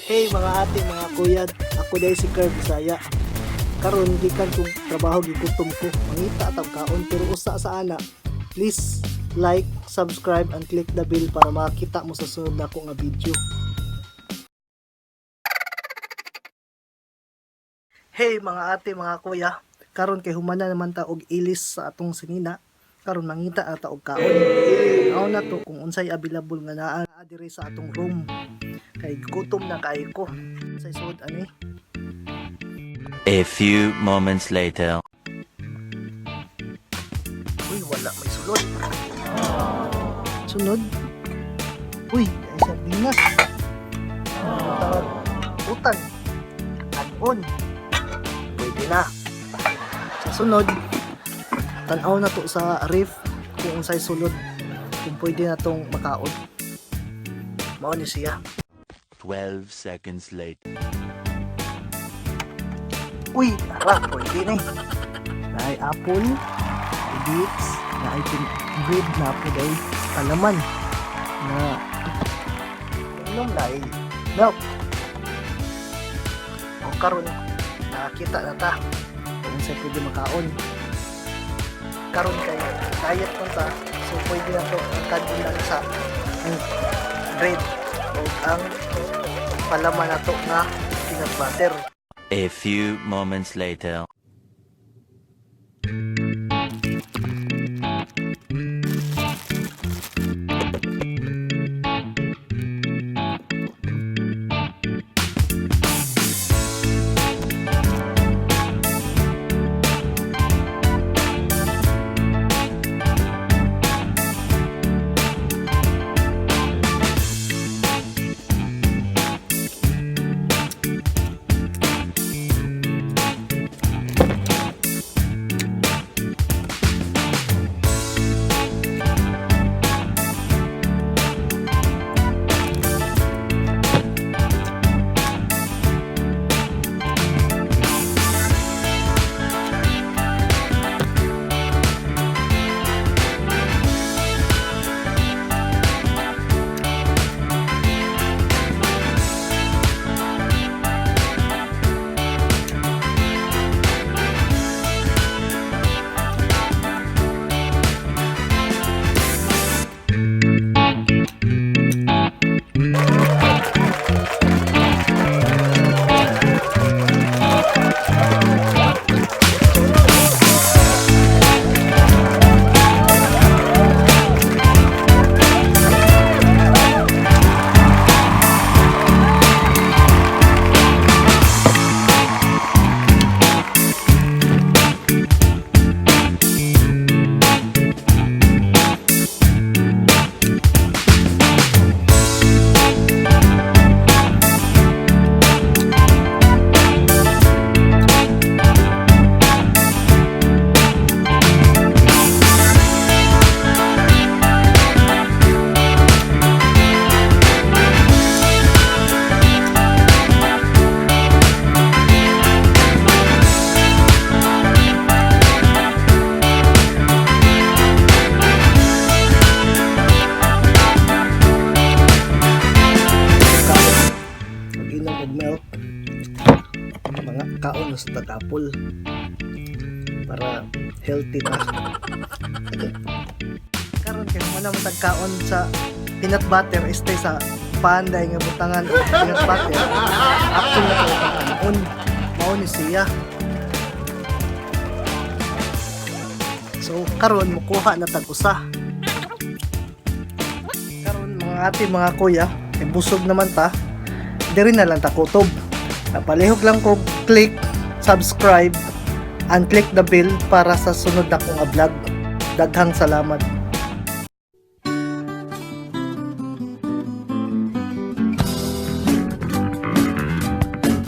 Hey mga ate, mga kuya, ako diay si Kerb Bisaya. Karon gikan kog trabaho, gigutom ko. Mangita tag kaon, pero usa sa ana. Please like, subscribe and click the bell para makita mo sa sunod nako nga video. Hey mga ate, mga kuya, karon kay humana naman ta og ilis sa atong sinina. Karon mangita na ta og kaon. Tanaw na to kung unsay available nga naa diri sa atong room. Kay gutom na kaayo ko. Sa sud ani. A few moments later. Uy, wala may sulod. Sunod. Uy, ay sardinas. Tawag, utan. Kanon. Pwede na. Sa sunod, tanaw na to sa ref kung unsay sulod, kung pwede na tong makaon. Mao ni siya. 12 seconds later. Uy, tara, pwede na eh. Naay apple, dates, naay bread na po day, palaman, na inom na ay milk. O karon nakakita na ta kung unsay pwede makaon. Karon kay diet man ta, so pwede na to ang kanon lang sa ang bread o ang palaman na to nga peanut butter. A few moments later. Kaon, mag-inom og milk, mga kaon sa tag-apple para healthy ta. Karon kay mana mo tagkaon sa peanut butter, stay sa panday nga butangan og peanut butter, apple na to kanon. Mao ni siya. So karon mukuha na tag usa. Karon mga ate, mga kuya, eh, busog naman ta, diri na lang ta kutob. Napalihok lang ko click subscribe and click the bell para sa sunod na kong vlog. Daghang salamat.